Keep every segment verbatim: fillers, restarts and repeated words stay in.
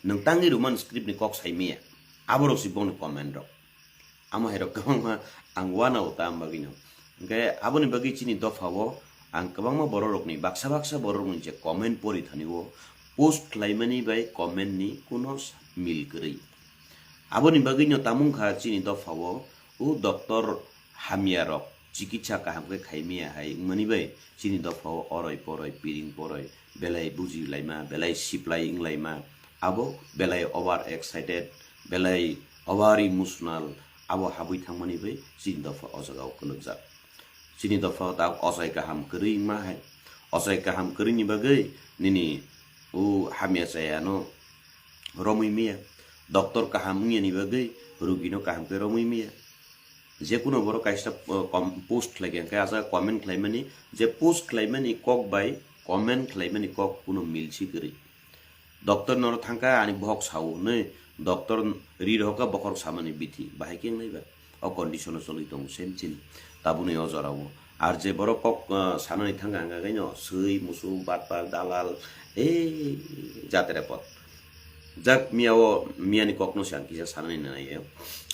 Nwng tangwi rwmani script ni kok sai maya. Aborok si boni comment rok. Amo hai rok kwbangma ang uanao ta bagwino. Hwnkhe aboni bagwi chini dopha o ang kwbangma borok rokni baksa baksa borok rokni je comment pori thani o post khlaimani bai comment ni kuno mil kwrwi. Aboni bagwino tamung kha chini dopha o o doctor hamya rok chikitsa kaham khe khaimaya hai wngmani bai chini dopha o oroi poroi piring poroi belai buji laima belai siplai wng laima abo belai over excited belai over emotional abo habwi thangmani bai chini dopha o jaga o kwlwkjak. Chini dopha o ta ochai kaham kwrwi wngma hai ochai kaham kwrwini bagwi nini o hamya chaya no romwi maya doctor kaham wngya ni bagwi rugi no kaham khe romwi maya. Jekuno borok kaisa, uh, com-, post khlai khe, hwnkhe ah jaga comment khlaimani, je post khlaimani kok bai comment khlaimani kok kuno mil si kwrwi. Doctor noro thangkha ani bohok sao hwnwi, doctor ri rohokha bokhorok samani bithi, bahai khe wngnai ba? O condition o choli tongo same chini, tabukni o jora o. Ar je borok kok, uh, sanani thangkha hwnkha khe no swi, musu, batpar, dalal, ei jatre pot. Jak miya o, miyani kokno se ang kisa sanani nanai o.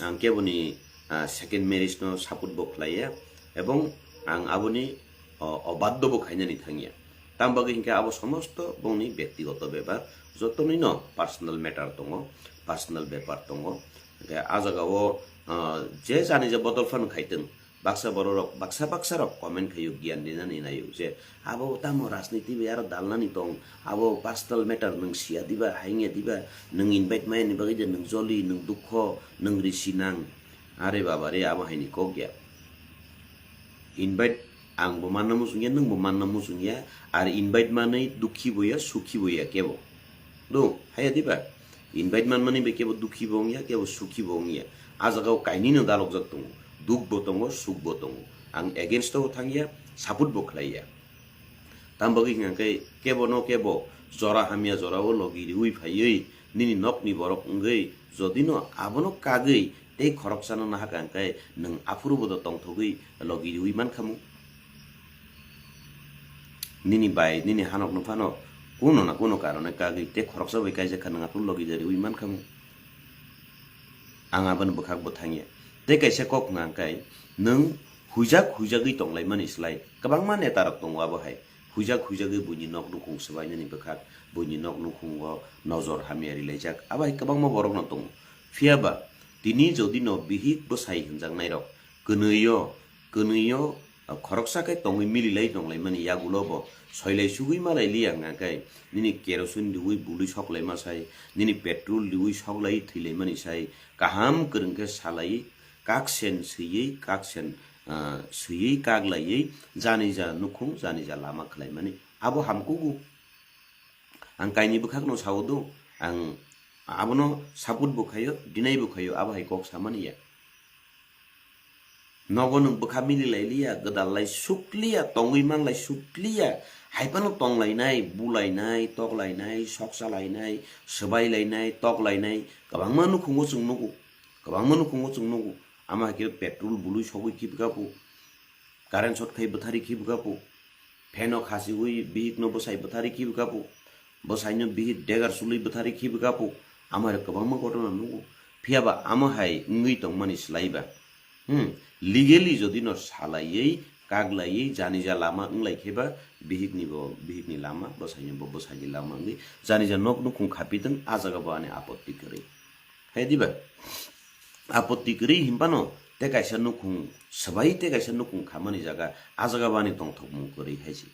Ang keboni ah, second marriage no support bo khlaiya, ebong ang aboni, o, obaddo bo khainani thangya. Tamo bagwi hinkhe abo somosto bongni bektigoto bepar, jotonino personal matter tongo, personal bepar tongo. Hinkhe ah jaga o, ah, je jani je bodol phano khaitwng, baksa borok rok, baksa baksa rok comment khaio, giyan rinani naio je, abo tamo rajniti bai aro dalnani tong, abo personal matter nwng siya diba, haingya diba, nwng invite maya ni bagwi je nwng joli, nwng dukho, nwng risi nang. Are baba re, abo haini kok ya. Invite ang bo manna muchung ya, nwng bo manna muchung ya, ar invite manwi dukhi bo ya, sukhi bo ya kebo. Do, haya diba? Invite manmani bai kebo dukhi bo wng ya, kebo sukhi bo wng ya. Ah jaga o kainwi no dalokjak tongo. Duk bo tongo, suk bo tongo. Ang against o thang ya, support bo khlai ya. Tamo bagwi hwnkha khe kebo no kebo jora hamya jora o logi riwi phaiwi nini nokni borok wngwi jodi no abono kagwi tei khoroksano nahaka hwnkhe nwng aphuru bodo tongthogwi logi riwi mankhamu. Nini bai nini hanok no phano kuno na kuno karone kagwi tei khoroksa bai kaijak kha nwng aphuru logi riwi mankhamu. Ang aboni bwkhak bo thangya. Tei kaisa kok hwnka hwnkhe nwng huijak huijagwi tonglaimani slai kwbangma neta rok tongo abo hai. Huijak huijagwi buini nok nukhung swbainani bwkhak, buini nok nukhungo nojor hamya rilaijak, abo hai kwbangma borokno tongo. Phiya ba tini jodi no bihik bwsai hwnjaknairok kwnwi-o, kwnwi-o khoroksa khe tongwi mililai tonglaimani yagulo bo soilai sugwi malai liya hwnka khe nini kerosene riwi bului soklaima sai, nini petrol riwi soklai thwilaimani sai, kaham kwrwng khe salai kaksen swiwi kaksen, ah, swiwi kaklaiwi janija nukhung janija lama khlaimani abo hamkugo. Ang kaini bwkhakno sao do, ang abono support bo khaio, deny bo khaio, abo hai kok samani ya. Nogo nwng bwkha mililai liya, gwdal lai suk liya, tongwi man lai suk liya, hai phano tonglainai, bulainai, toklainai, soksa lainai, swbai lainai, toklainai, kwbangma nukhungo chwng nugo, kwbangma nukhungo chwng nugo. Ama hai khe petrol bului sogwi khibwkha phu, current short khai bwthari khibwkha phu, fan o khasiwi bihik no bwsai bwthari khibwkha phu, bwsai no bihik degar sului bwthari khibwkha phu, ama hai kwbangma ghotona nugo. Phiya ba ama hai wngwi tongmani slai ba, hmm, legally jodi no salaiwi, kaklaiwi, janija lama wnglai khe ba bihik ni bo bihik ni lama, bwsai ni bo bwsai ni lama wngwi janija nok nukhung khapi thwng, ah jaga bo ani apotti kwrwi. Hai diba? Apotti kwrwi hinphano tei kaisa nukhung swbai tei kaisa nukhung khamani jaga, ah jaga bo ani tongthokmung kwrwi hai se.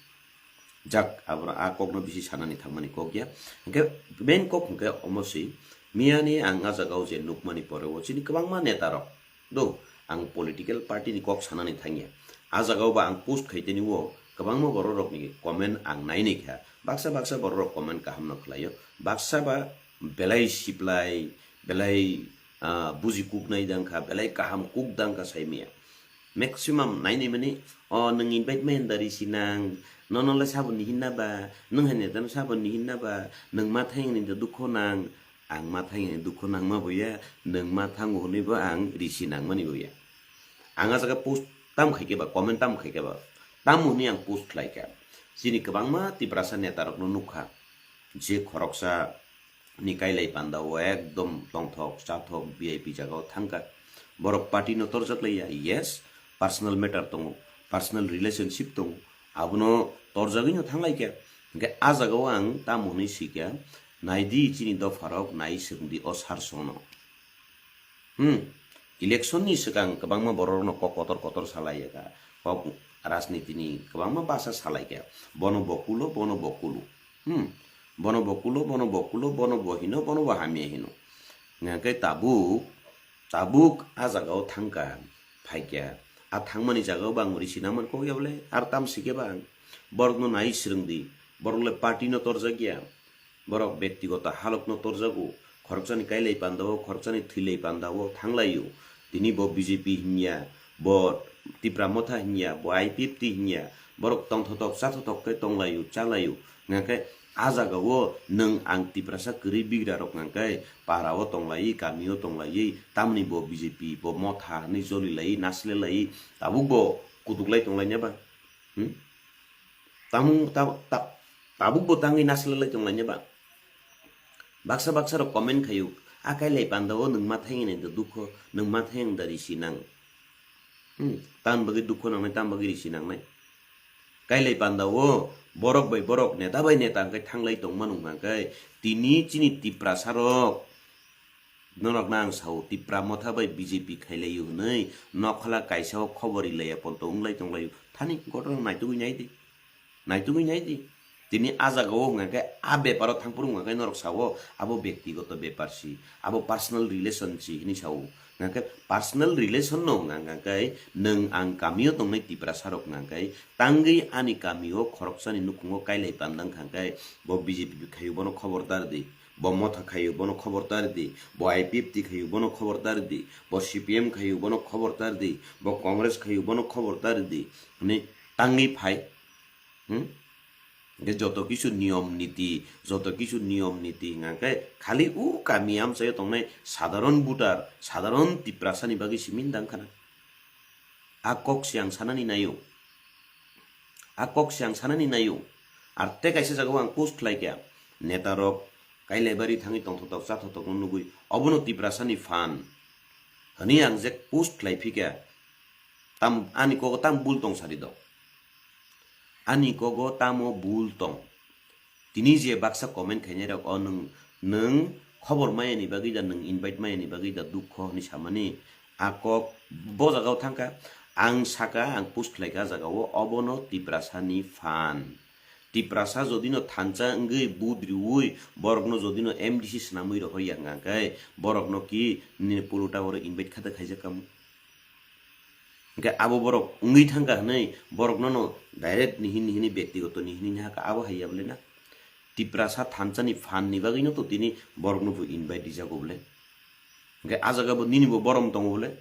Jak, abono ah kokno bisi sanani thangmani kok ya. Hwnkhe main kok hwnkhe omo se, miyani ang ah jaga o je nukmani pore o chini kwbangma neta rok do, ang political party ni kok sanani thangya. Ah jaga o ba ang post khai tini o kwbangma borok rokni comment ang nainai kha. Baksa baksa borok rok comment kaham no khlaio. Baksa ba belai siplai, belai, ah, buji kuk nai dang kha, belai kaham kuk dang kha sai maya. Maximum nainai mani, "O nwng invite mai da risi nang, nono le saboni hinna ba, nwng hai neta no saboni hinna ba, nwng ma thang ni da dukho nang." Ang ma thang ni dukho nangma bo ya, nwng ma thango hwnwi bo ang risi nangmani bo ya. Ang ah jaga post tam khai khe ba, comment tam khai khe ba, tam hwnwi ang post khlai kha. Chini kwbangma Tiprasa neta rok no nukha, je khoroksa ni kailai panda o ekdom tongthok chathok V I P jaga o thangkha. Borok party no torjak laiya, yes, personal matter tongo, personal relationship tongo, abono torjagwi no thanglaikha. Hwnkhe a jaga o ang tamo hwnwi sikha, naidi chini dopharok, nai swrwngdi o sar songno. Hmm. Election ni swkang kwbangma borok rokno kok kotor kotor salai kha, kok rajniti ni kwbangma basa salai kha, bono bo kulo, bono bo kulo. Hmm. Bono bo kulo, bono bo kulo, bono bo hino, bono bo hamya hino. Hwnkhe tabuk, tabuk a jaga o thangkha, phaikha. A thangmani jaga o bo ang risi nangmani kok ya bole, ar tam sikhe ba ang. Borokno nai swrwngdi, borok le party no torjak ya. Borok bektigoto halokno torjago, khoroksani kailai pandao, khoroksani thwilai pandao thanglaio. Tini bo B J P hinya, bo Tipra Motha hinya, bo I P F T hinya, borok tongthotok chathotok khe tonglaio, chalaio. Hwnkhe a jagao nwng ang Tiprasa kwrwi bigrarok hwnkhe parao tonglaiwi, kamio tonglaiwi, tamni bo B J P, bo Motha hwnwi jolilaiwi, nasilelaiwi, tabukbo kutuklai tonglaina ba? Hmm? Tamung ta-, ta-, tabukbo tangwi nasilelai tonglaina ba? Baksa baksa rok comment khaio, "A kailai pandao nwng ma thayeng da dukho, nwng ma thayeng da risi nang." Hmm, tam bagwi dukho nangnai, tam bagwi risi nangnai. Kailai pandao borok bai borok, neta bai neta hwnkhe thanglai tongmano hwnkhe, tini chini Tiprasa rok, norokno ang sao, Tipra Motha bai B J P khailaio hwnwi nokhola kaisa o khobor rilaiya ponto wnglai tonglaio. Thani ghotona naitugwi naidi. Naitugwi naidi. Tini a jagao hwnkha khe a beparo thangphuru hwnkha khe norok sao, abo bektigoto bepar si, abo personal relation si hwnwi sao. Hwnkha khe personal relation no hwnkha khe nwng ang kamio tongnai Tiprasa rok hwnkha khe tangwi ani kamio khoroksani nukhungo kailai pandang kha khe bo B J P khaio bono khobordar di, bo Motha khaio bono khobordar di, bo I P F T khaio bono khobordar di, bo C P M khaio bono khobordar di, bo Congress khaio bono khobordar di hwnwi tangwi phai. Hmm? Hwnkhe joto kisu niyom niti, joto kisu niyom niti hwnkha khe khali o kami amchaio tongnai sadharon voter, sadharon Tiprasani bagwi simi wng tang khana. A kok se ang sanani naio. A kok se ang sanani naio. Ar tei kaisa jagao ang post khlai kha. Neta rok Kailaibari thangwi tongthotok chathotok no nugwi obono Tiprasani phan hwnwi ang je post khlai phi kha. Tam, ani kogo tam bul tong sari do. Ani kogo tamo bul tong. Tini je baksa comment khainai rok, o nwng, nwng khobor maya ni bagwi da, nwng invite maya ni bagwi da dukho hwnwi samani, a kok bo jagao thangkha. Ang saka, ang post khlaikha a jagao, obono Tiprasa ni phan. Tiprasa jodi no thansa wngwi vote riwi borokno jodi no M D C swnamwi rohor ya hwnkha khe borokno ki nini polo ta oro invite kha da khaijak kamo? Hwnkhe abo borok wngwi thangkha hwnwi borokno no direct ni hini hini bektigoto ni hini haka abo hai ya bole na? Tiprasa thansa ni phan ni bagwi no to tini borokno bo invite rijago bole. Hwnkhe a jaga bo nini bo borom tongo bole.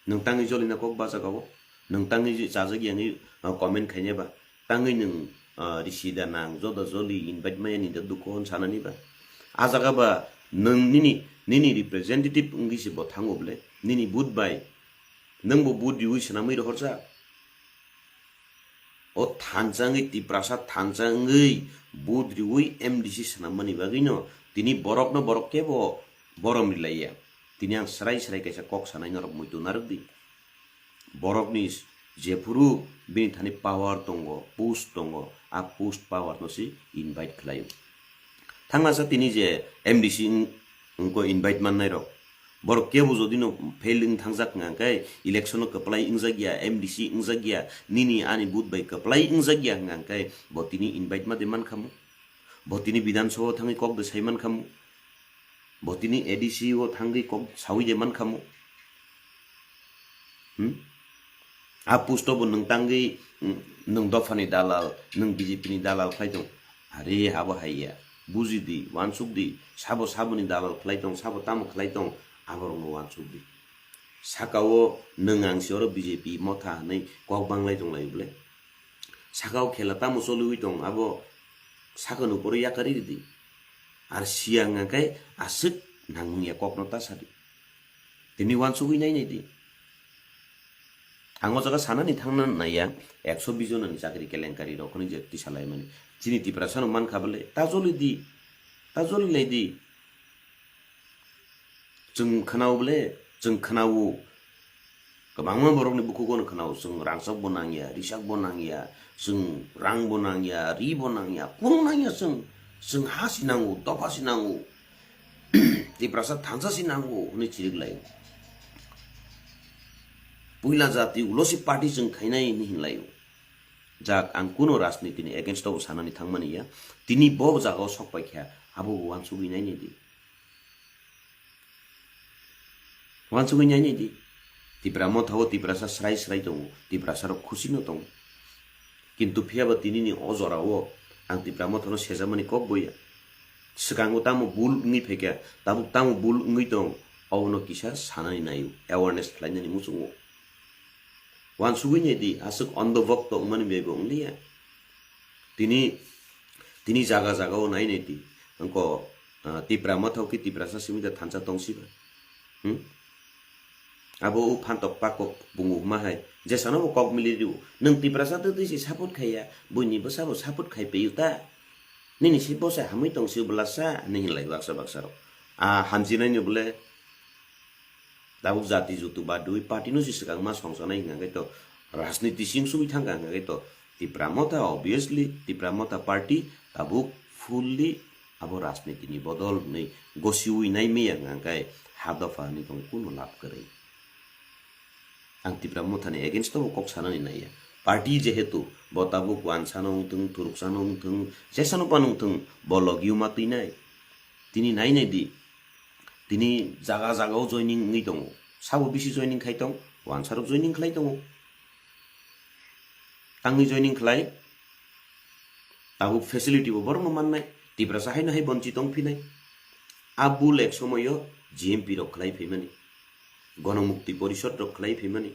Nwng tangwi jolina kok ba jagao, nwng tangwi je chajak yangwi, ah, comment khainai ba, tangwi nwng, ah, risi da nang, joda joli invite maya ni da dukho hwn sanani ba. A jaga ba nwng nini, nini representative wngwi se bo thango bole, nini vote bai, nwng bo vote riwi swnamwi rohorjak. O thansa wngwi Tiprasa thansa wngwi vote riwi M D C swnammani bagwino tini borokno borok kebo borom rilaiya. Tini ang srai srai kaisa kok sanai norok muitu narwk di. Borokni jephuru bini thani power tongo, post tongo, a post power no se invite khlaio. Thangna sa tini je M D C wng-, wngko invite mannai rok. Borok kebo jodi no fail wng thangjak hwnka khe election no kwplai wngjak ya, M D C wngjak ya, nini ani vote bai kwplai wngjak ya hwnka khe bo tini invite ma de mankhamu? Bo tini Bidhan Sabha o thangwi kok de sai mankhamu? Bo tini A D C o thangwi kok sawi de mankhamu? Hmm? A post o bo nwng tangwi, mm, nwng dophani dalal, nwng B J P ni dalal khlai tong. Are abo hai ya. Buji di, uansuk di, sabo saboni dalal khlai tong, sabo tamo khlai tong, aborokno uansuk di. Saka o nwng ang si oro B J P motha hwnwi kok banglai tong lai bole. Saka o khela tamo choliwi tong, abo sakani upor o yakarwi ridi. Ar siya wngkha khe aswk nangmung ya kokno ta sadi. Tini uansugwi nainai di. Ang o jaga sanani thangna naiya, ekso bis jonani chakri kelenkari rok hwnwi je tisa laimani. Chini Tiprasa no mankha bole, ta joli di, ta joli lai di. Chwng khwnao bole, chwng khwnao. Kwbangma borokni bukhugo no khwnao, chwng rangchak bo nangya, risak bo nangya, chwng rang bo nangya, ri bo nangya, kunu nangya chwng. Chwng ha si nango, dopha si nango, Tiprasa thansa si nango hwnwi chirik laio. Puila jati ulo si party chwng khainai hinwi hinlaio. Jak, ang kuno rajniti ni against o sanani thangmani ya. Tini bo jagao sok paikha, abo bo uansugwi nainai di. Uansugwi nainai di. Tipra Motha o Tiprasa srai srai tongo, Tiprasa rok khusi no tongo. Kintu phiya ba tini ni o jora o ang Tipra Motha no sejamani kok boya. Swkango tamo bul wngwi phaikha, tabuk tamo bul wngwi tong, obono kisa sanani naio, awareness khlainani muchungo. Uansugwi nai di, aswk ondho bhokto wngmani bebo wngliya. Tini, tini jaga jaga o nai nai di. Wngkha, ah, Tipra Motha o khe Tiprasa simi da thansa tong siba. Hmm? Abo o phantok pakok bungo huma hai. Jesano bo kok mili rio. Nwng Tiprasa twi twi se support khaiya, buini bwsa bo support khai peio ta. Nini se bwsa hamwi tong sio bwlasa, hinwi hinlai baksa baksa rok. Ah, hamjinai ni bole. Tabuk jati jutu badwi party no si swkang ma songsanai hwnkha khe to rajniti sing sugwi thangkha hwnkha khe to Tipra Motha, obviously Tipra Motha party tabuk fully abo rajniti ni bodol hwnwi gosiwi nai maya hwnkha khe ha dopha hwnwi tong kuno lab kwrwi. Ang Tipra Motha ni against o bo kok sanani naiya. Party jehetu bo tabuk wansano wngthung, thuruksano wngthung, jesano pano wngthung, bo logi o ma twi nai. Tini nai nai di. Tini jaga jaga o joining wngwi tongo. Sabo bisi joining khai tong, wansarok joining khlai tongo. Tangwi joining khlai, tabuk facility bo borokno mannai, Tiprasa haino hai bonchi tong phinai. A bul ek somoyo G M P rok khlai phaimani, Gonomukti Porishod rok khlai phaimani,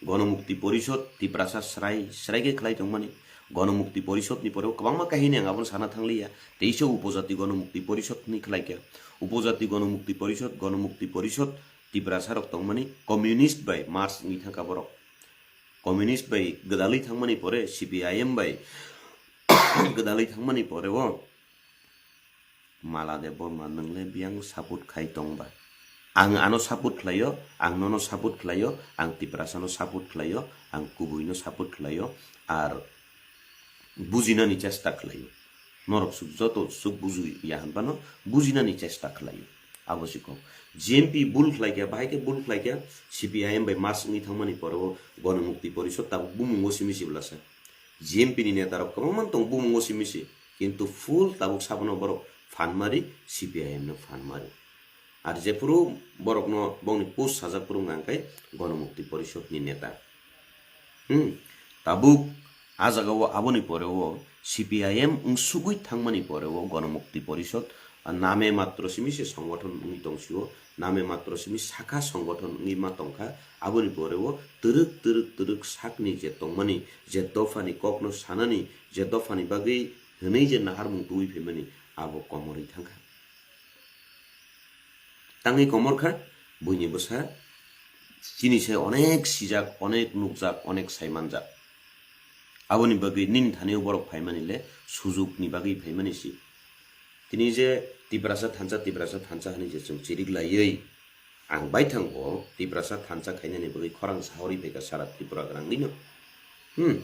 Gonomukti Porishod Tiprasa srai srai khe khlai tongmani, Gonomukti Porishod ni pore kwbangma kahini ang abono sana thangliya, teisa Upojati Gonomukti Porishod ni khlai khe, Upojati Gonomukti Porishod, Gonomukti Porishod Tiprasa rok tongmani communist bai merge wngwi thangkha borok. Communist bai gwdalwi thangmani pore, C P I M bai gwdalwi thangmani pore o Mala Debbarma nwng le biyang support khai tong ba? Ang ano support khlaio, ang nono support khlaio, ang Tiprasa no support khlaio, ang kubui no support khlaio, ar bujinani chesta khlaio. Norok suk joto suk bujui ya hwnbano bujinani chesta khlaio. Abo si kok. G M P bul khlai kha, bahai khe bul khlai kha, C P I M bai merge wngwi thangmani pore o Gonomukti Porishod tabuk bumungo simi si bwlasa. G M P ni neta rok kwbangma tong bumungo simi si, kintu full tabuk sabono borok phan mari, C P I M no phan mari. Ar jephuru borokno bongni post sajak phuru hwnka hwnkhe Gonomukti Porishod ni neta. Hmm. Tabuk a jagao aboni pore o C P I M wngsugwi thangmani pore o Gonomukti Porishod, ah, name matro simi se songgothon wngwi tongsio, name matro simi sakha songgothon wngwi ma tongkha, aboni pore o twrwk twrwk twrwk sakni je tongmani, je dophani kokno sanani, je dophani bagwi hwnwi je naharmung twiwi phaimani, abo komorwi thangkha. Tangwi komor kha, buini bwsa chini se onek sijak, onek nukjak, onek saimanjak. Aboni bagwi nini thani-o borok phaimani le sujukni bagwi phaimani si. Tini je Tiprasa thansa, Tiprasa thansa hwnwi je chwng chirik laiwi, ang baithang bo Tiprasa thansa khainani bagwi khorang sahori phaikha sara Tripura gwnangwino. Hmm.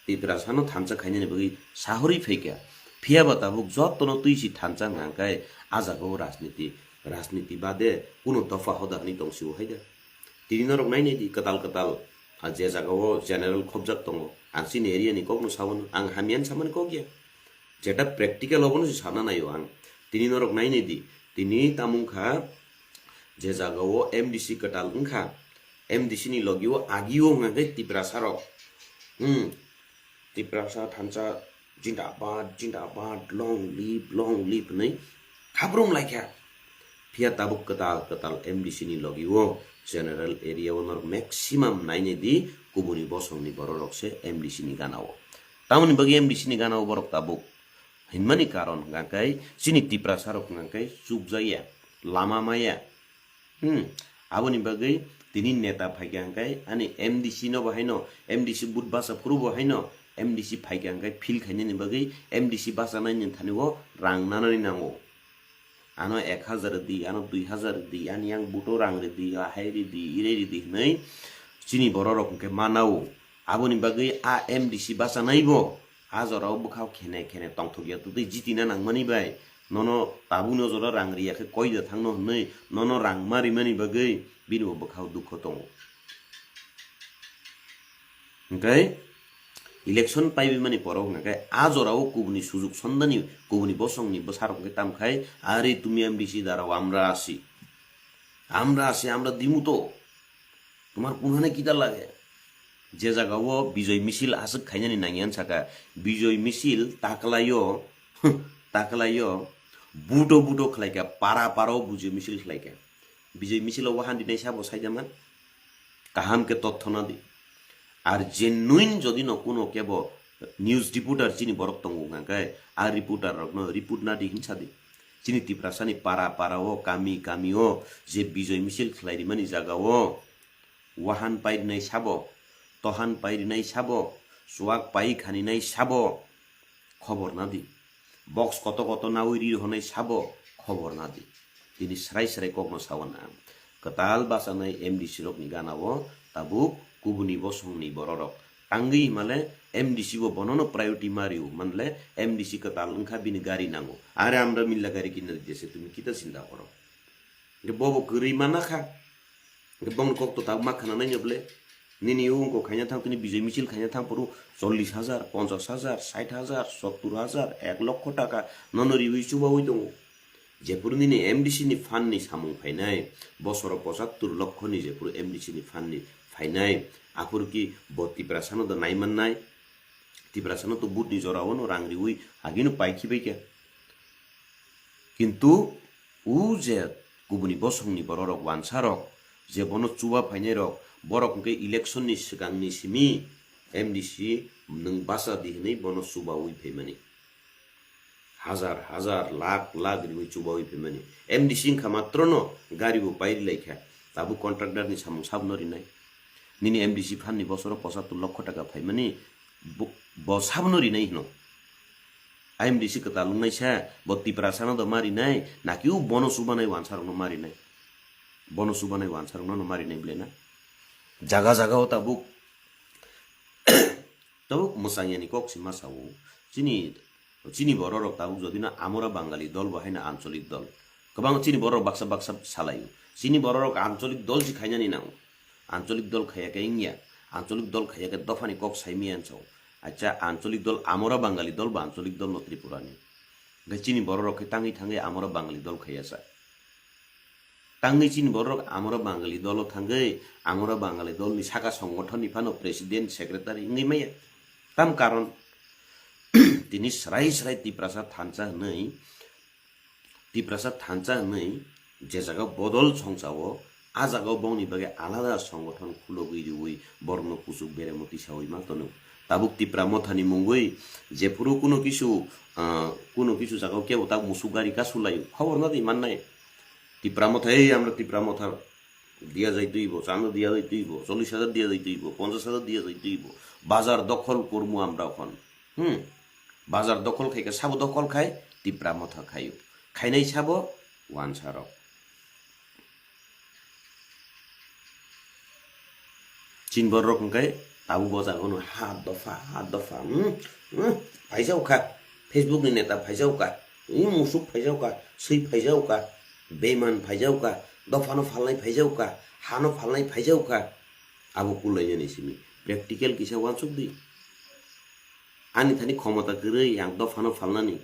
Tiprasano thansa khainani bagwi sahori phaikha. Phiya ba tabuk jotono twi si thansa hwnkha khe a jagao rajniti, rajniti bade kuno dopha hoda hwnwi tong sio hai da. Tini norok nai nai di kwtal kwtal, a je jagao general khobjak tongo. Ang chini area ni kokno sao, ang hamya ni samani kok ya. Jeta practical obono se sana naio ang. Tini norok nai nai di. Tini tamo wngkha je jagao M D C kwtal wngkha, M D C ni logio agio hwnkha khe Tiprasa rok. Hmm. Tiprasa thansa jindabad, jindabad, long live, long live hwnwi khabrum laikha. Phiya tabuk kwtal kwtal M D C ni logio general area o norok maximum nai nai di kubuni bosongni bororok se M D C ni gana o. Tamoni bagwi M D C ni gana o borok tabuk hinmani karon hwnkha khe chini Tiprasa rok hwnkha khe chukjakya, lama maya. Hmm, aboni bagwi tini neta phaikha hwnkhe ani M D C no bo haino, M D C but bacha phuru bo haino, M D C phaikha hwnkhe feel khainani bagwi M D C bachanaini thani o rang nanani nango. Ano ek hajar di, ano dui hajar di, ani yang buto rang ridi, ahai ridi, irai ridi hinui chini bororok hwnkhe manao. Aboni bagwi a M D C bachanaibo a jorao bwkhao khene khene tongthokya twtwi jitina nangmani bai nono tabukni o jora rang riya khe koida thangno hinui nono rang ma rimani bagwi bini bo bwkhao dukho tongo. Hwnkhe election paibi mani poro hwnkhe a jorao kubuni sujuk sondani kubuni bosongni bwsarok hwnkhe tamkhai ari tumi M D C darao amra asi. Amra asi, amra dimu to. Tomar kunhane kita lage? Je jagao Bijoy misil aswk khainani nangya saka, Bijoy misil taklaio, taklaio, buto buto khlaika, para parao Bijoy misil khlaika. Bijoy misilo wahan dinai sabo saidama? Kaham khe totthona di. Ar genuine jodi no kuno kebo news reporter chini borok tongo hwnkhe, a reporter rokno report na di hinsa di. Chini Tiprasani para para o, kami kami o je Bijoy misil khlai rimani jaga o wahan pai rinai sabo, tohan pai rinai sabo, chuak pai khaninai sabo, khobor na di. Box koto koto nawi ri honai sabo, khobor na di. Tini srai srai kokno sawan ang. Kwtal bachanai M D C rokni gana o tabuk kubuni bosongni bororok. Tangwi himale M D C bo bonono priority ma rio, manle M D C kwtal wngkha bini gari nango. Are amra milla gari kinna didese tumi kita chinta koro. Hwnkhe bobo kwrwi mana kha. Hwnkhe bongni kok to tabuk ma khana nai nyoble. Nini o wngko khaina thang tini Bijoy misil khaina thang phuru chollish hajar, ponchash hajar, sait hajar, sottur hajar, ek lokho taka nono riwi chubawi tongo. Jephuru nini M D C ni fund ni samung phainai, bosoro pochattur lokho ni jephuru M D C ni fund ni phainai, aphuru ki bo Tiprasano do naimannai? Tiprasano to budni jorao no rang riwi agino paikhi baikha. Kintu o je kubuni bosongni bororok wansarok je bono chuba phainairok, borok hwnkhe election ni swkangni simi M D C nwng bacha di hwnwi bono chubawi phaimani. Hajar hajar, lakh lakh riwi chubawi phaimani. M D C wngkha matrono gari bo pairi laikha. Tabuk contractor ni samung sabno rinai. Nini M D C fund ni bosoro pochattur lokho taka phaimani, bo, bo sabno rinai hino. I M D C kwtal wngnaisa, bo Tiprasano do ma rinai, naki o bono chubanai wansarokno ma rinai? Bono chubanai wansarokno no ma rinai ble na? Jaga jaga o tabuk, tabuk mwchang yani kok si ma sao. Chini, chini bororok tabuk jodi no amora Bangali dol bo haino ancholik dol. Kwbang chini bororok baksa baksa salaio. Chini bororok ancholik dol si khainani nango. Ancholik dol khaiya khe wngya, ancholik dol khaiya khe dophani kok sai maya hinsa o. Acha, ancholik dol amora Bangali dol ba ancholik dol no Tripura ni? Hwnkhe chini bororok khe tangwi thangwi amora Bangali dol khaiya sa. Tangwi chini bororok amora Bangali dolo thangwi amora Bangali dol ni saka songothon ni phano president, secretary wngwi maya. Tam karon tini srai srai Tiprasa thansa hwnwi Tiprasa thansa hwnwi je jaga bodol songchao, a jagao bongni bagwi alada songothon khulogwi riwi borokno kuchuk beremo tisawi ma tono. Tabuk Tipra Mothani mungwi jephuru kuno kisu, ah, kuno kisu jagao kebo tak musuk gari kasu laio, khobor nadi mannai. Tipra Motha, ei amra Tipra Motha diya jai tuibo, chando diya jai tuibo, chollish hajar diya jai tuibo, ponchash hajar diya jai tuibo, bazar dokhol kormo amra okhon. Hmm. Bazar dokhol khai khe sabo dokhol khai, Tipra Motha khaio. Khainai sabo wansarok. Chin borok hwnkhe tabuk bo jaga no ha dopha, ha dopha, hmm, hmm, phaijao kha. Facebook ni neta phaijao kha. Hmm, musuk phaijao kha, swi phaijao kha, beiman phaijao kha, dophano phalnai phaijao kha, hano phalnai phaijao kha. Abo kulainani simi practical kisa wansuk di. Ani thani khomota kwrwi ang dophano phalnani.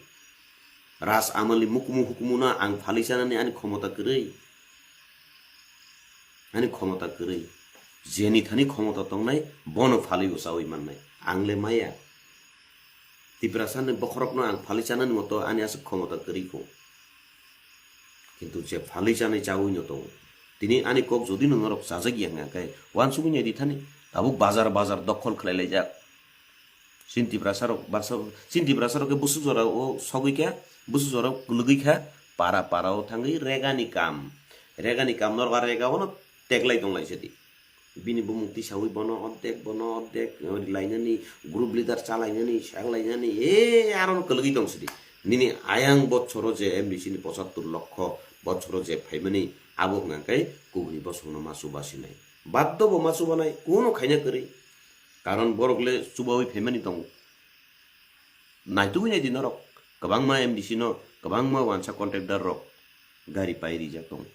Ras amalni mukumu hukumu no ang phalwi chanani ani khomota kwrwi. Ani khomota kwrwi. Jeni thani khomota tongnai bono phalwi bo chawi mannai. Ang le maya. Tiprasa ni bokhorok no ang phalwi chanani moto ani aswk khomota kwrwi kho. Kintu je phalwi chanai chawi no tongo. Tini ani kok jodi no norok chajak ya hwnka khe, wansugwi nai di thani. Tabuk bazar bazar dokhol khlai laijak. Chini Tiprasa rok baksa, chini Tiprasa rok khe busuk jora o sogwi kha, busuk jora o kwlwgwi kha, para para o thangwi rega ni kam. Rega ni kam norok a rega o no teklai tong lai se di. Bini bumung tisawi bono ordek, bono ordek, eh, lainani, group leader chalainani, sak lainani, eh, aro no kwlwgwi tong sidi. Nini ayang bochoro je M D C ni pochattor lokho bochoro je phaimani, abo hwnkha khe kubuni bosongno ma chuba sinai. Baddo bo ma chubanai, kuno khaina kwrwi. Karon borok le chubawi phaimani tongo. Naitugwi naidi norok, kwbangma M D C no, kwbangma wansa contractor rok gari pai rijak tongo.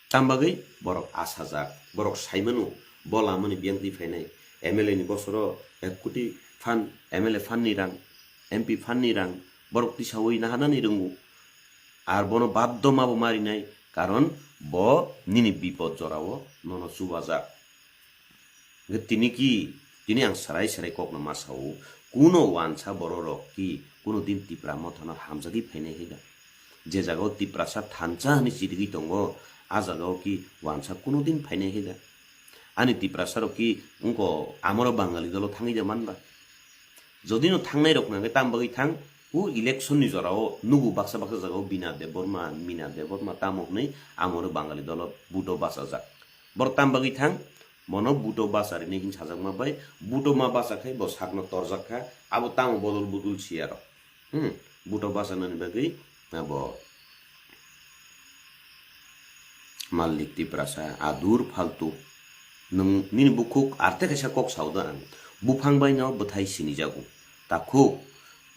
Tam bagwi borok asajak, borok saimano bo lamani biyang twi phainai, M L A ni bosoro ek koti phan, M L A phan ni rang, M P phan ni rang, borok tisawi nahanani rwngo. Ar bono baddo ma bo marinai, karon bo nini bipod jorao nono chubajak. Hwnkhe tini ki, tini ang serai serai kokno ma sao, kuno wansa bororok ki kuno din Tipra Mothano hamjagwi phainai hai da? Je jagao Tiprasa thansa hwnwi chirigwi tongo, a jagao ki wansa kuno din phainai hai da? Ani Tiprasa rok ki wngko amoro Bangali dolo thangwi da manba? Jodi no thangnai rok hwnkhe tam bagwi thang, o election ni jorao nugo baksa baksa jagao Bina Debbarma, Mina Debbarma tamo hwnwi amoro Bangali dolo buto bachajak. Bor tam bagwi thang, bono buto bacharini hin sajakma bai, buto ma bacha khai bo sakno torjak kha, abo tamo bodol budul siya rok. Hmm, buto bachanani bagwi abo Malik Tiprasa, adur faltu. Nwng nini bukhuk arte kaisa kok sao da ang. Buphang bai no bwthai sinijago. Takhuk,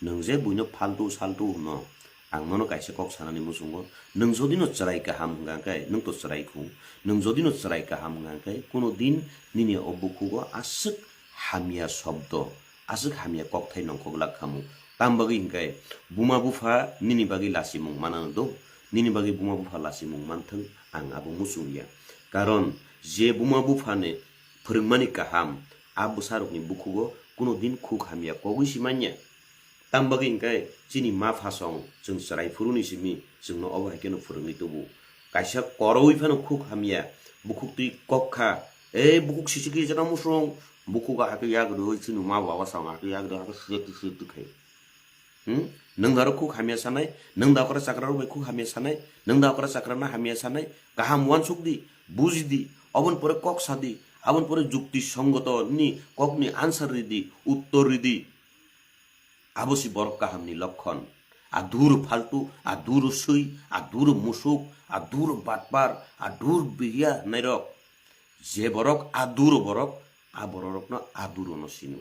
nwng je buino faltu saltu hwno, ang nono kaisa kok sanani muchungo. Nwng jodi no chwrai kaham hwnkha khe, nwng to chwrai khu. Nwng jodi no chwrai kaham hwnkha khe, kuno din nini o bukhugo aswk hamya shobdo, aswk hamya kokthai nongkhok lak khamu. Tam bagwi hwnkhe buma bupha nini bagwi lachimung manano do, nini bagwi buma bupha lachimung manthwng, ang abo muchung ya. Karon je buma buphani phwrwngmani kaham, a bwsarokni bukhugo kuno din khuk hamya kogwi si manya. Tam bagwi hwnkhe chini ma phasong chwng chwrai phuruni simi chwngno obo hai kheno phwrwngwi tubu. Kaisa koroui phano khuk hamya, bukhuk twi kok kha, "E bukhuk sisi khe jora musung," bukhuk hakhe yak rwui chini ma baba song hakhe yak rw hakhe siyek siyek khai. Hmm? Nwng daro khuk hamya sanai, nwng da okra chakra rok bai khuk hamya sanai, nwng da okra chakra na hamya sanai, kaham uansuk di, buji di, oboni pore kok sa di, aboni pore jukti songoto ni kok ni answer ri di, uttor ri di. Abo si borok kaham ni lokkon. Adur faltu, adur sui, adur musuk, adur batpar, adur biya hwnai rok. Je borok aduro borok, a bororokno aduro no sino.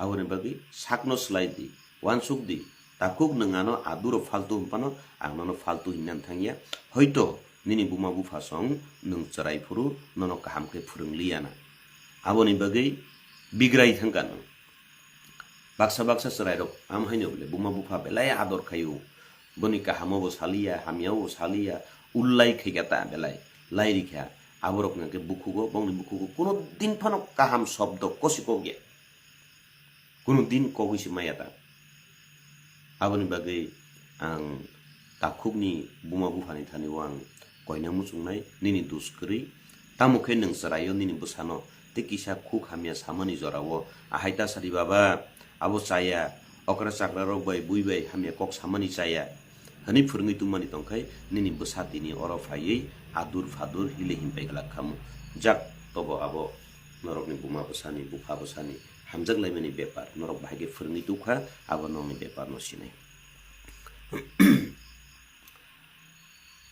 Aboni bagwi sakno swlai di, uansuk di, takhuk nwng ano aduro faltu hwnphano ang nono faltu hinna thangya. Hoito nini buma bupha song nwng chwrai phuru nono kaham khe phwrwng liya na. Aboni bagwi bigrai thangkha nwng. Baksa baksa chwrairok am haino bole buma bupha belai ador khaio. Boni kahamo bo saliya, hamyao bo saliya, ullai khaikha ta belai, lai rikha. Aborok hwnkhe bukhugo, bongni bukhugo kuno din phano kaham shobdo kosi kokya. Kuno din kogwi se maya ta. Aboni bagwi ang takhukni buma buphani thani o ang koina muchungnai, nini dus kwrwi. Tamo khe nwng chwraio nini bwsano tei kisa khuk hamya samani jorao ahai ta sadi baba, abo chaya, okra chakra rok bai bui bai hamya kok samani chaya hwnwi phwrwngwi tongmani tongkhai nini bwsa tini oro phaiwi adur phadur hili himpai glak khamu. Jak tobo abo norokni buma bwsani, bupha bwsani hamjak laimani bepar, norok bahai khe phwrwngwi tukha, abo nokni bepar no sinai.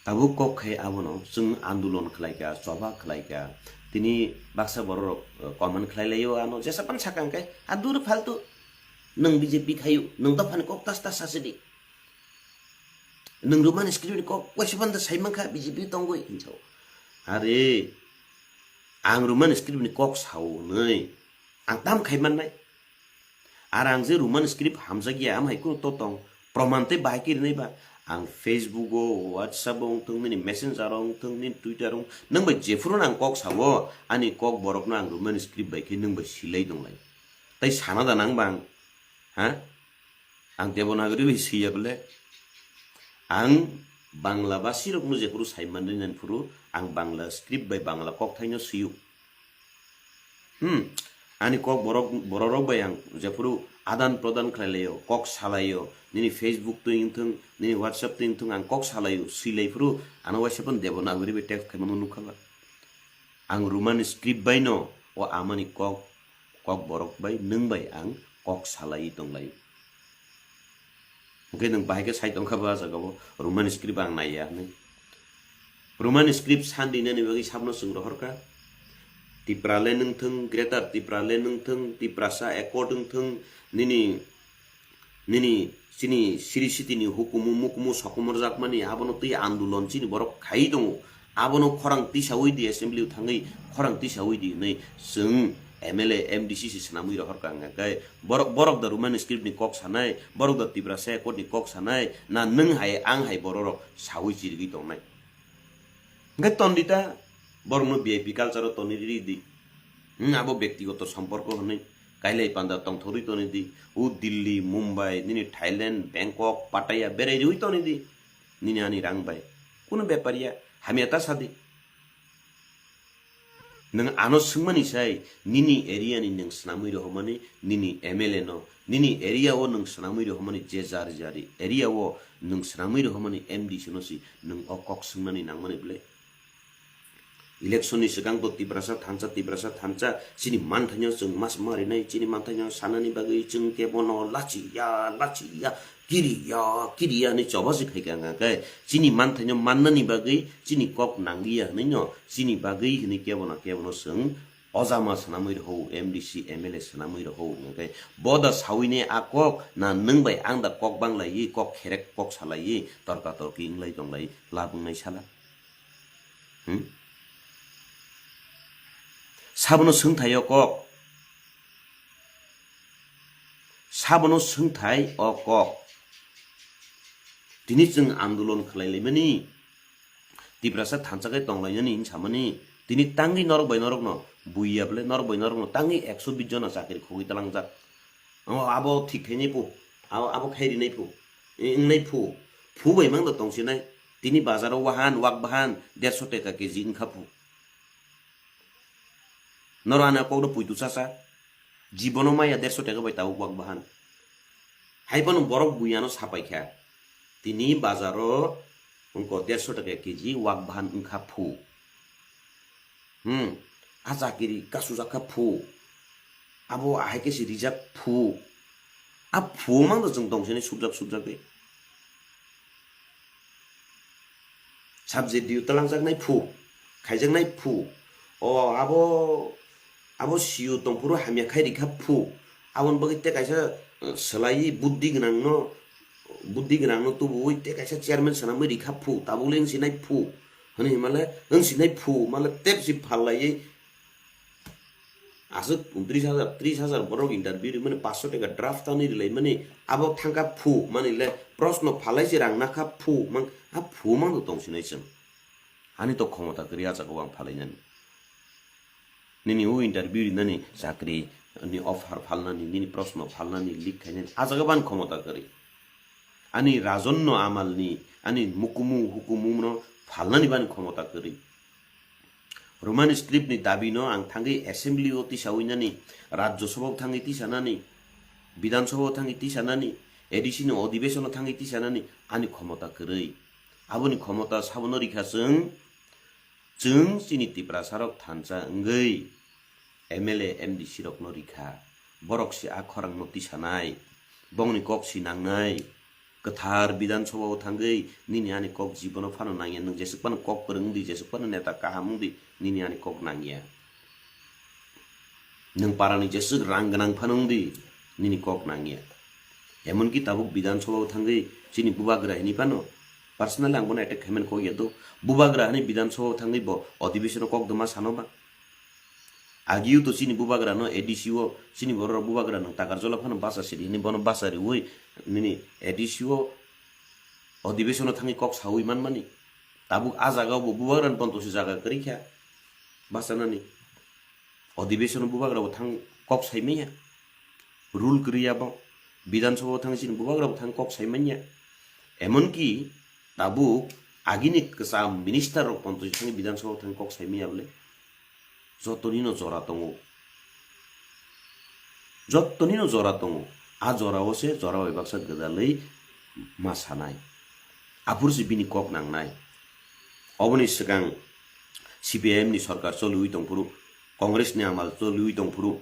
Tabuk kok khai abono chwng andolon khlaikha, choba khlaikha. Tini baksa bororok, eh, comment khlai laio ano, jesa pan sakang khe, "Adur faltu, nwng B J P khayu, nwng dophani kok tas tas sasidi. Nwng Roman script ni kok waisa panda sai mankha B J P tongwi," hinjao. Are, ang Roman script ni kok sao hwnwi, ang tam khai mannai. Ar ang je Roman script hamjakya, am hai kunu to tong, proman tei bahai khe rinai ba? Ang Facebook o, WhatsApp o wngthung, nini Messenger o wngthung, nini Twitter o wng-, nwng bai jephuru no ang kok sao, ani kok borok no ang Roman script bai khe nwng bai silai tonglai. Tai sana da nang bang? Ha? Ang Devanagari bai siya bole? Ang Bangla basi rok no jephuru sai manri nani phuru, ang Bangla script bai Bangla kok thai no siyo. Hmm, ani kok borok, bororok bai ang jephuru adan prodan khlai laio, kok salaio, nini Facebook twi wngthung, nini WhatsApp twi wngthung, ang kok salaio, swilai phuru ano waisa phano Devanagari bai text khaimano nukha ba. Ang Roman script bai no o amani kok, kok borok bai nwng bai ang kok salai tonglaio. Hwnkhe nwng bahai khe sai tongkha bo ah jagao Roman script ang naiya hinwi. Roman script san rinani bagwi sabno chwng rohorkha. Tipra le nwng thwng, Greater Tipra le nwng thwng, Tiprasa Accord wng thwng, nini, nini chini siri sitini hukumu mukumu sokomorjakmani abono twi andolon chini borok khai tongo. Abono khorang tisaui di, assembly o thangwi khorang tisaui di hinwi chwng M L A, M D C se swnamwi rohorkha hwnkhe borok, borok da Roman script ni kok sanai, borok da Tiprasa Accord ni kok sanai, na nwng hai ang hai bororok saui chirigwi tongnai. Hwnkhe ton di ta, borokno V I P culture o tonwi riri di. Hmm, abo bektigoto somporko hinwi kailai panda tongthorwi tonwi di. O Delhi, Mumbai, nini Thailand, Bangkok, Pattaya berai riui tonwi di. Nini ani rang bai. Kuno bepar ya, hamya ta sadi. Nwng ano swngmani sai, nini area ni nwng swnamwi rohormani, nini M L A no, nini area o nwng swnamwi rohormani je jari jari area o nwng swnamwi rohormani M D C no si nwng o kok swngnani nangmani ble. Election ni swkang to Tiprasa thansa, Tiprasa thansa, chini manthaino chwng mas marinai, chini manthaino sanani bagwi chwng kebono lachiya, lachiya, kiriya, kiriya hinwi choba se khai kha hwnkhe, chini manthaino mannani bagwi chini kok nangliya hinwi no, chini bagwi hinwi kebono, kebono chwng ojama swnamwi rohou, M D C, M L A swnamwi rohou hwnkhe, bo da saui ne a kok na nwng bai ang da kok banglaiwi, kok kherek kok salaiwi, torka torki wnglai tonglai lab wngnai sala. Hmm? Sabono swngthai o kok. Sabono swngthai o kok. Tini chwng andolon khlai laimani. Tiprasa thansa khe tong lainani hinwi samani. Tini tangwi norok bai norokno buiya bwle norok bai norokno tangwi ekso bis jona chakri khogwi talangjak. O abo thik khainai phu. Abo, abo khai rinai phu. Wngnai phu. Phu bai mang da tongsinai. Tini bazaro wahan, wak bahan, derso teka keji wngkha phu. Noro ani kok no puitu sasa. Jibono maya derso teka bai tabuk wak bahan. Hai phano borok buiyano sapai kha. Tini bazaro wngkha derso teka keji wak bahan wngkha phu. Hmm. A chakiri kasujak kha phu. Abo ahai khe se rijak phu. A phu mang da chwng tong sini subjak subjak de. Subject diu talangjaknai phu, khaijaknai phu. O abo, abo siu tongphuru hamya khai rikha phu. Aboni bagwi tei kaisa, eh, swlaiwi buddhi gwnangno, buddhi gwnangno tubuwi tei kaisa chairman swnamwi rikha phu. Tabukle wng sinai phu. Hwnwi himale wng sinai phu, male tep si phal laiwi Aswk tris hajar, tris hajar borok interview rimani, paanch sho taka draft ani rilaimani, abo thangkha phu mani le, proshno phalai se rang nakha phu mang, a phu mang tong sinai chwng. Ani to khomota kwrwi a jaga o ang phalainani. Nini o interview rinani chakri ni offer phalnani, nini proshno phalnani, leak khainani, a jaga bo ani khomota kwrwi. Ani rajonno amalni, ani mukumu hukumu no phalnani bo ani khomota kwrwi. Roman script ni dabi no ang thangwi assembly o tisawi nani, Rajya Sabha o thangwi tisanani, Bidhan Sabha o thangwi tisanani, A D C ni odhibeson o thangwi tisanani ani khomota kwrwi. Aboni khomota sabono rikha chwng, chwng chini Tiprasa rok thansa wngwi M L A, M D C rok no rikha. Borok se a khorang no tisanai, bongni kok si nangnai. Kwthar Bidhan Sabha o thangwi nini ani kok jibono phano nangya, nwng jeswk phano kok kwrwng wngdi, jeswk phano neta kaham wngdi, nini ani kok nangya. Nwng parani jeswk rang gwnang phano wngdi, nini kok nangya. Emonki tabuk Bidhan Sabha o thangwi chini bubagra hini phano personally ang bono attack khaimani kok ya do. Bubagra hani Bidhan Sabha o thangwi bo odhibesono kok doma sano ba. Agiu to chini bubagra no A D C o, chini borok rok bubagra no Takarjala phano basa sidi hini bono basa riui nini A D C o odhibesono thangwi kok saui manmani. Tabuk a jaga o bo bubagra ni ponto se jaga kwrwi kha basa nani. Odhibesono bubagra bo thang kok sai manya. Rule kwrwi ya bo. Bidhan Sabha o thang chini bubagra bo thang kok sai manya. Emonki tabuk agini kwcham minister rok ponto se thangwi Bidhan Sabha o thang kok sai manya bole. Jotoni no jora tongo. Jotoni no jora tongo. A jora o se jora bai baksa gwdalwi ma sanai. Aphuru se bini kok nangnai. Oboni swkang C P I M ni sorkar choliwi tongphuru, Congress ni amal choliwi tongphuru,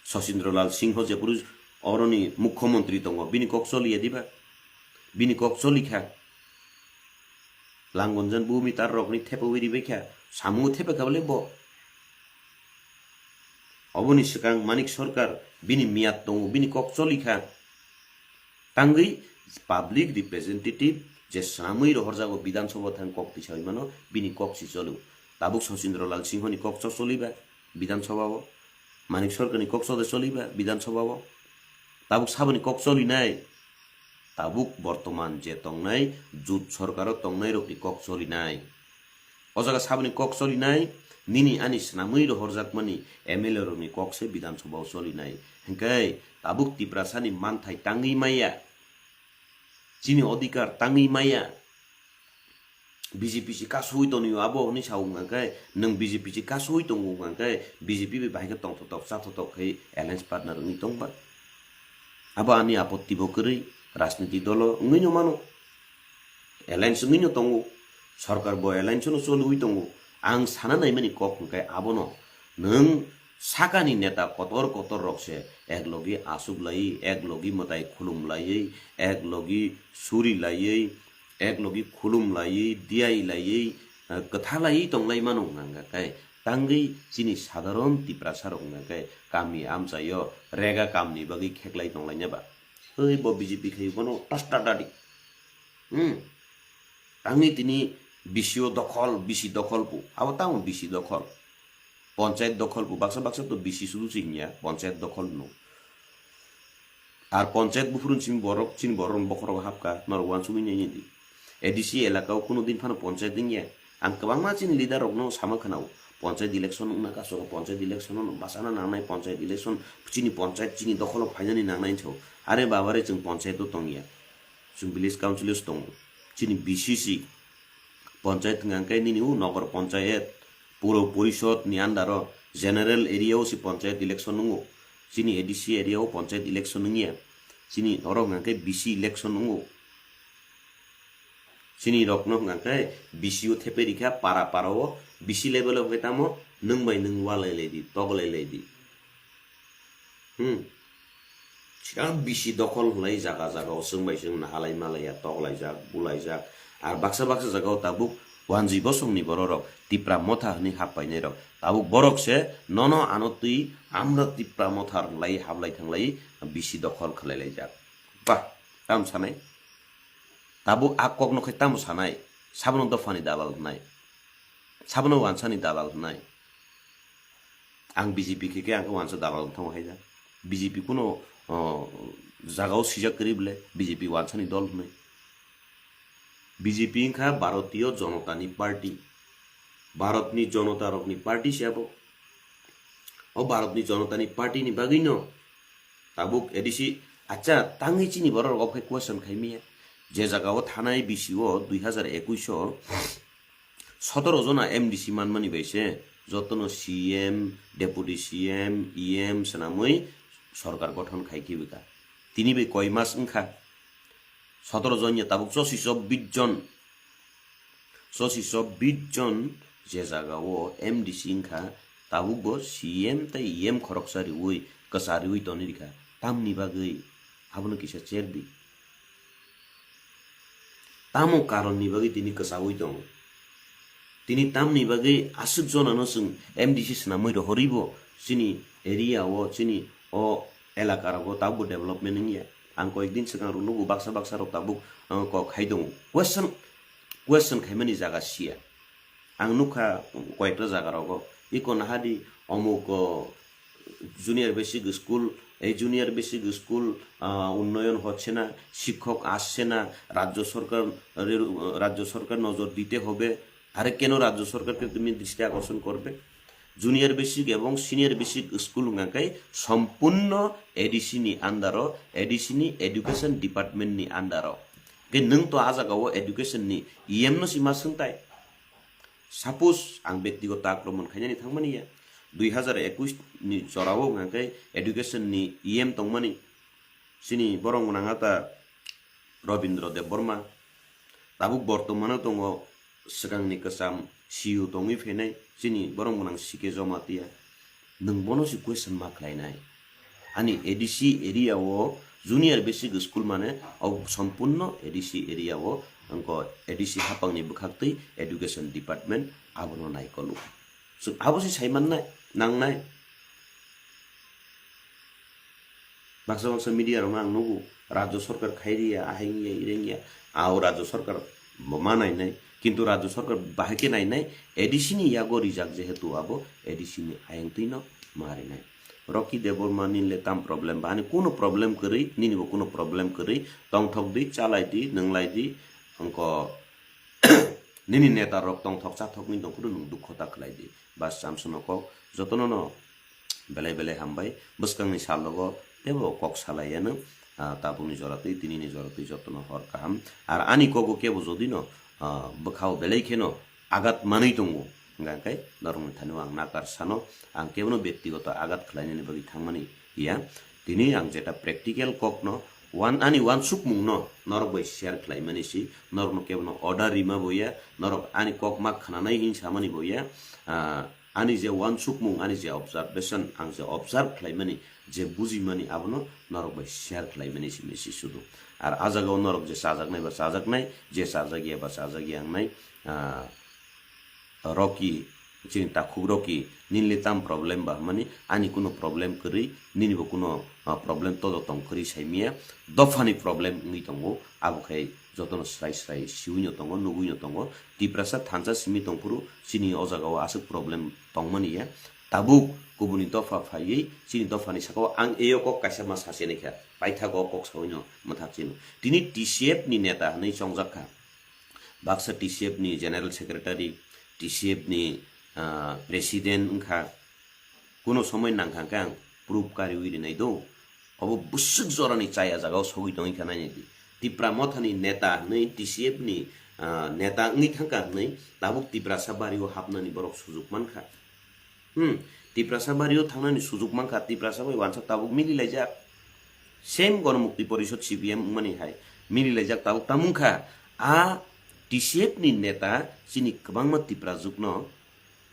Sachindra Lal Singho jephuru oroni mukhyamantri tongo, bini kok choliya diba? Bini kok choli kha. Langonjan bumi tar rokni thepawi ribai kha. Samungo thepa kha bole bo. Oboni swkang Manik Sarkar bini miyat tongo, bini kok choli kha. Tangwi public representative je swnamwi rohorjago Bidhan Sabha thang kok tisawi mano, bini kok si cholo. Tabuk Sachindra Lal Singhoni kok cho choliba Bidhan Sabha o, Manik Sarkarni kok chode choliba Bidhan Sabha o. Tabuk saboni kok cholinai, tabuk bortoman je tongnai jut sorkaro tongnairokni kok cholinai. O jaga saboni kok cholinai, nini ani swnamwi rohorjakmani M L A rokni kok se Bidhan Sabha o cholinai. Hinkhe tabuk Tiprasani manthai tangwi maya, chini odhikar tangwi maya. B J P si kasui tonwi abo hwnwi sa wngkha khe, nwng B J P si kasui tongo wngkha khe, B J P bai bahai khe tongthotok chathotok khe alliance partner wngwi tongba. Abo ani apotti bo kwrwi, rajniti dolo wngwi no mano. Alliance wngwi no tongo, sorkar bo alliance no choliwi tongo. Ang sana naimani kok hwnkhe abono, nwng sakani neta kotor kotor rok se ek logi asuk laiwi, ek logi mwtai khulum laiwi, ek logi suri laiwi, ek logi khulum laiwi, diyai laiwi, eh, kwtha laiwi tonglai mano hwnkha khe, tangwi chini sadharon Tiprasa rok hwnkha khe kami amchaio rega kamni bagwi kheklai tonglaina ba? Oi bo B J P khai bono tasta dadi. Hmm. Tangwi tini B C o dokhol, B C dokhol pu. Abo tamo B C dokhol. Ponchayat dokhol pu. Baksa baksa to B C sudu se hinya, ponchayat dokhol no. Ar ponchayat buphurun simi borok, chini borok bokhorok hapka, norok wansugwi nai di. A D C elaka o kuno din phano ponchayat wngya. Ang kwbangma chini leader rokno sama khwnao, ponchayat election wngna kaso, ponchayat election no bachana nangnai, ponchayat election chini ponchayat chini dokholo phainani nangnai hinwi sao. Are baba re, chwng ponchayat o tongya, chwng village council o se tongo. Chini B C C ponchayat hwnkha khe nini o nogor ponchayat, puro porishod ni under o, general area o se ponchayat election wngo. Chini A D C area o ponchayat election wngya. Chini oro hwnkha khe B C election wngo. Chini rokno hwnkha khe B C o thepai rikha para para o, B C level o hwnkhe tamo nwng bai nwng walai lai di, toklai lai di. Hmm. Chirang B C dokhol hwnlai jaga jaga o chwng bai chwng nahalai malaiya, toklaijak, bulaijak. Ar baksa baksa jaga o tabuk wanjwi bosongni bororok Tipra Motha hwnwi hap painai rok. Tabuk borok se nono ano twi amra Tipra Motha hwnlai hablai thanglai B C dokhol khwlai laijak. Bah, tam sanai. Tabuk a kokno khe tamo sanai? Sabono dophani dalal hwnai. Sabono wansani dalal hwnai. Ang B J P khe khe ang khe wansa dalal wng thango hai da. B J P kuno, o, jagao sijak kwrwi bwle B J P wansani dol hwnwi. B J P wngkha Bharatiyo Jonotani Party. Bharatni Jonota rokni party se abo. O Bharatni Jonotani Party ni bagwino tabuk A D C, acha, tangwi chini borok rok khe question khai miya. Je jaga o thanai B C o dui hazar ekush o sotoro jona M D C manmani bai se jotono C M, Deputy C M, E M swnamwi sorkar gothon khai khibika. Tini bai koi mas wngkha? Sotoro jon ya tabuk chosi chobbish jon. Chosi chobbish jon je jaga o M D C wngkha, tabuk bo C M tei E M khoroksa riwi, kwcha riwi tonwi rikha. Tamni bagwi? Abono kisa cherdi. Tamo karonni bagwi tini kwchaui tongo? Tini tamni bagwi aswk jonano chwng M D C swnamwi rohorwi bo chini area o, chini o elaka rogo tabukbo development wngya? Ang koyek din swkang rok nugo baksa baksa rok tabuk, uh, kok khai tongo. Question, question khaimani jaga siya. Ang nukha koyekta jaga rogo, iko nahadi omuk, uh, junior basic school, এই junior basic school, আহ, উন্নয়ন হচ্ছে না, শিক্ষক আসছে না, রাজ্য সরকার, রাজ্য সরকার নজর দিতে হবে। আরে কেন রাজ্য সরকারকে তুমি দৃষ্টি আকর্ষণ করবে? Junior basic এবং senior basic school hwnkha khe sompurno A D C ni under o, A D C ni education department ni under o. Khe nwng to a jaga o education ni E M no si ma swngtai? Suppose ang bektigoto akromon khainani thangmani ya, dui hazar ekush ni jorao hwnkha khe education ni E M tongmani, chini borok gwnang ata Robindra Debbarma, tabuk bortomano tongo, swkangni kwcham C U tongwi phainai, chini borok gwnang C K Jamatia. Nwng bono se question ma khlainai? Ani A D C area o Junior basic school mane o sompurno A D C area o, angko A D C hapangni bwkhaktwi education department abono naikolu. So, abo se saimannai, nangnai. Baksa baksa media rokno ang nugo, rajyo sarkar khairiya, ahengya, irengya, ao rajyo sarkar bo ma nainai, kintu rajyo sarkar bahai khe nainai, A D C ni yago rijak jehetu abo A D C ni ayang twino ma rinai. Rocky Debbarma nini le tam problem ba, ani kuno problem kwrwi, nini bo kuno problem kwrwi, tongthok di, chalai di, nwnglai di, angko nini neta rok tongthok chathok ni tongphuru nwng dukho ta khlai di. Bas chamsono kok jotono no belai belai hambai. Bwskangni salogo tebo kok salai yano, ah, tabukni jora twi, tinini jora twi jotono hor kaham. Ar ani kogo kebo jodi no, ah, bwkhao belai kheno agat manwi tongo, hwnka khe norokni thani o ang nakar sano, ang kebono byaktigoto agat khlainani bagwi thangmani ya. Tini ang jeta practical kokno, wan-, ani wansukmungno norok bai share khlaimani si, norokno kebono order rima bo ya, norok ani kok ma khnanai hin samani bo ya, ah, ani je wansukmung, ani je observation, ang je observe khlaimani, je bujimani, abono norok bai share khlaimani simi si sudu. Ar a jagao norok je chajaknai ba chajaknai, je chajakya ba chajakya wngnai, ah, Rocky, chini takhuk Rocky, nini le tam problem ba? Hwnmani, ani kuno problem kwrwi, nini bo kuno, ah, problem todo tong kwrwi saimaya, dophani problem wngwi tongo, abo khai jotono srai srai siwino tongo, nugwino tongo. Tiprasa thansa simi tongphuru chini o jagao aswk problem tongmani ya. Tabuk kubuni dopha phaiwi chini dophani sakao ang eyo kok kaisa ma sase naikha, paithago kok sawino mwthak chino. Tini T C F ni neta hwnwi chongjak kha. Baksa T C F ni General Secretary, T C F ni, ah, President wngkha, kuno somoi nangkha khe ang proof kariwi rinai do. Obo bwswk jorani chaya jagao sogwi tongwi kha nainai di. Tipra Mothani neta hwnwi, T C F ni, ah, neta wngwi thangkha hwnwi tabuk Tiprasa bario hapnani borok sujuk mankha. Hmm, Tiprasa bario thangnani sujuk mankha, Tiprasa bai wansa tabuk mililaijak. Same Ganamukti Porishod C P M wngmani hai mililaijak tabuk tamo wngkha. A T C F ni neta chini kwbangma Tiprajwkno,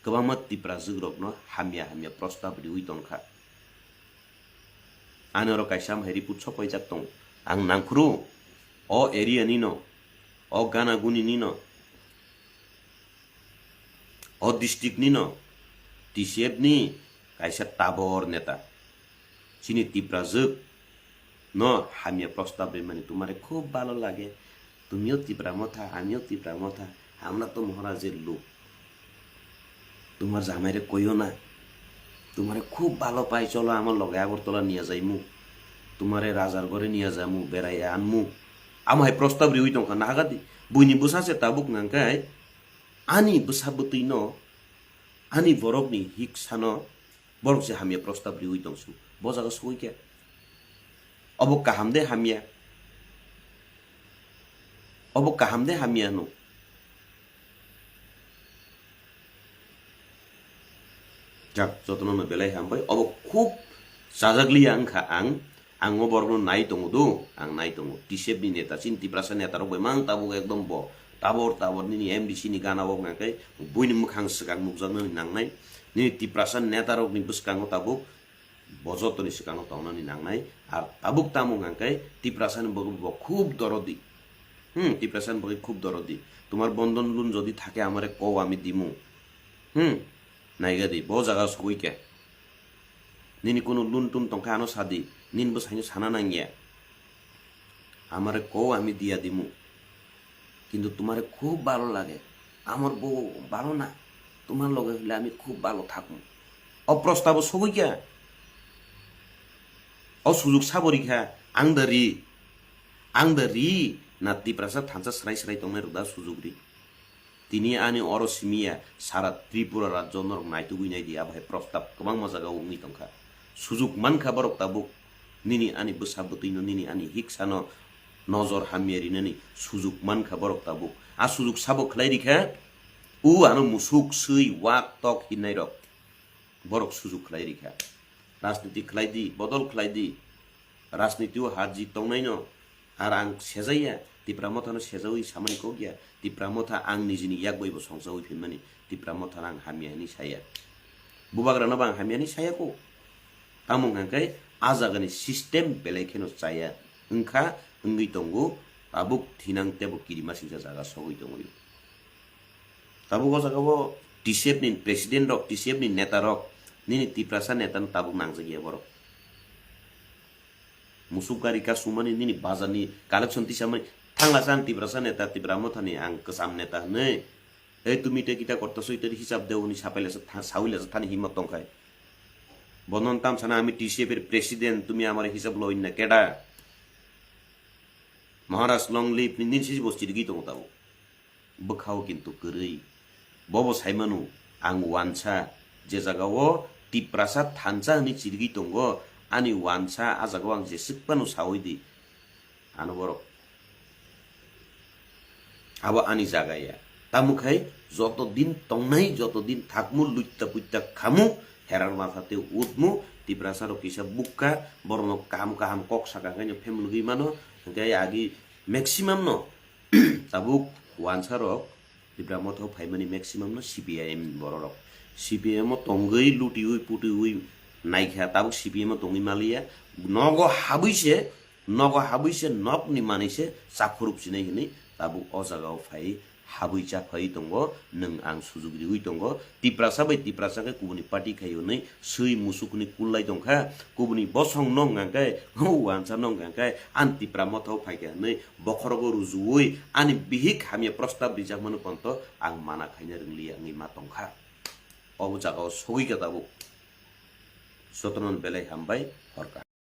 kwbangma Tiprajwkrokno hamya hamya prostab riwi tongkha. Ani oro kaisa amhai report sopaijak tongo. Ang nangphuru o area nino, o gana guni nino, o district nino T C F ni kaisa tabor neta. Chini Tiprajwk no hamya prostab rimani, "Tumare khub bhalo lage, tumiyo Tipra Motha, amiyo Tipra Motha, hamna to Maharajir luk. Tumar jamaire koiyo na, tumare khub bhalo pai, cholo amar loge Agartala niya jaimu, tumare Rajargore niya jamu, berai anmu." Amo hai prostab riwi tongkha, nahagadi. Buini bwsa se tabuk nangkhe ani bwsa bwtwi no, ani borokni hiksano borok se hamya prostab riwi tongsu. Bo jaga sogwi khe. Obo kaham de hamya? Obo kaham de hamya no? Jak, jotono no belai hambai. Obo khub chajakliya wngkha ang. Ang o borokno nai tongo do, ang nai tongo. T C F ni neta, chini Tiprasa neta rok bai mang tabuk ekdom bo. Tabor, tabor nini M D C ni gana o hwnka khe buini mwkhang swkang nukjaknani nangnai. Nini Tiprasa neta rokni bwskango tabuk bo jotoni swkango tongnani nangnai. Ar tabuk tamo hwnka khe Tiprasa ni bagwi bo khub dorodi. Hmm, Tiprasa ni bagwi khub dorodi. "Tumar bondhon loan jodi thake amare kau, ami dimu." Hmm, naigadi, bo jaga sogwi khe. Nini kunu loan tun tongkha ano sadi, nini bwsaino sana nangya. "Amare kau, ami diya dimu. Kintu tumare khub bhalo lage. Amar bo bhalo na. Tumar loge hoile ami khub bhalo thakmu." O prostabo sogwi kha. O sujuk sabo rikha, ang da ri. Ang da ri, na Tiprasa thansa srai srai tongnai rok da sujuk ri. Tini ani oro simiya sara Tripura rajyo norok naitugwi naidi, abo hai prostab kwbangma jaga o wngwi tongkha. Sujuk mankha borok tabuk, nini ani bwsa bwtwino, nini ani hiksano nojor hamya rinani sujuk mankha borok tabuk. A sujuk sabo khlai rikha, u ano musuk, swi, wak, tok hinnairok borok sujuk khlai rikha. Rajniti khlai di, bodol khlai di. Rajniti o har jit tongnaino. Ar ang sejaya, Tipra Mothano sejawi samani kok ya. Tipra Motha ang nijini yak bai bo songchawi phinmani. Tipra Mothano ang hamya hinwi saya. Bubagrano bo ang hamya hinwi saya ko. Tamo hwnka khe A jagani system belai kheno chaya wngkha, wngwi tongo, tabuk thinang tebo kirima singsa jaga sogwi tongwi. Tabuk o jaga o T C F ni president rok, T C F ni neta rok, nini Tiprasa neta no tabuk nangjak ya borok. Musuk gari kasumani nini bazar ni collection tisamani thangla san Tiprasa neta, Tipra Motha ni ang kwcham neta hwnwi. Ei tumi te kita korta soi teri hisab deo hwnwi sapai lasa tha-, sawi lasa thani himo tongkhai. Bonon tam sana ami T C F er president, tumi amare hisab loinna keda. Maharaj long live ni nini sisi bo chirigwi tongo tabuk. Bwkhao kintu kwrwi. Bobo saimano, ang wansa, je jagao Tiprasa thansa hwnwi chirigwi tongo, ani wansa a jagao ang jeswk phano sawi di. Ano borok. Abo ani jaga ya. Tamo khai joto din tongnai, joto din thakmu, luitta puitta khamu, herar matha tei utmu, Tiprasa rok kisa bukka, borokno kaham kaham kok saka khaino family gwi mano, hwnkhe agi maximum no tabuk wansa rok Tipra Motha o phaimani maximum no C P I M borok rok. C P I M o tongwi lutiwi putiwi naikha, tabuk C P I M o tongwi maliya. Nogo habwi se, nogo habwi se, nokni manwi se chakhuruk sinai hwnwi tabuk o jaga o phai habwi chaphai tongo, nwng ang sujuk riwi tongo. Tiprasa bai Tiprasa khe kubuni party khai hwnwi swi musukni kullai tongkha, kubuni bosong no hwnkha khe, wansa no hwnkha khe, ang Tipra Motha o phaikha hwnwi bokhorogo rujuwi ani bihik hamya prostab rijakmano ponto ang mana khaina rwngliya wngwi ma tongkha. Obo jaga o sogwi kha tabuk. Jotono belai hambai, horkha.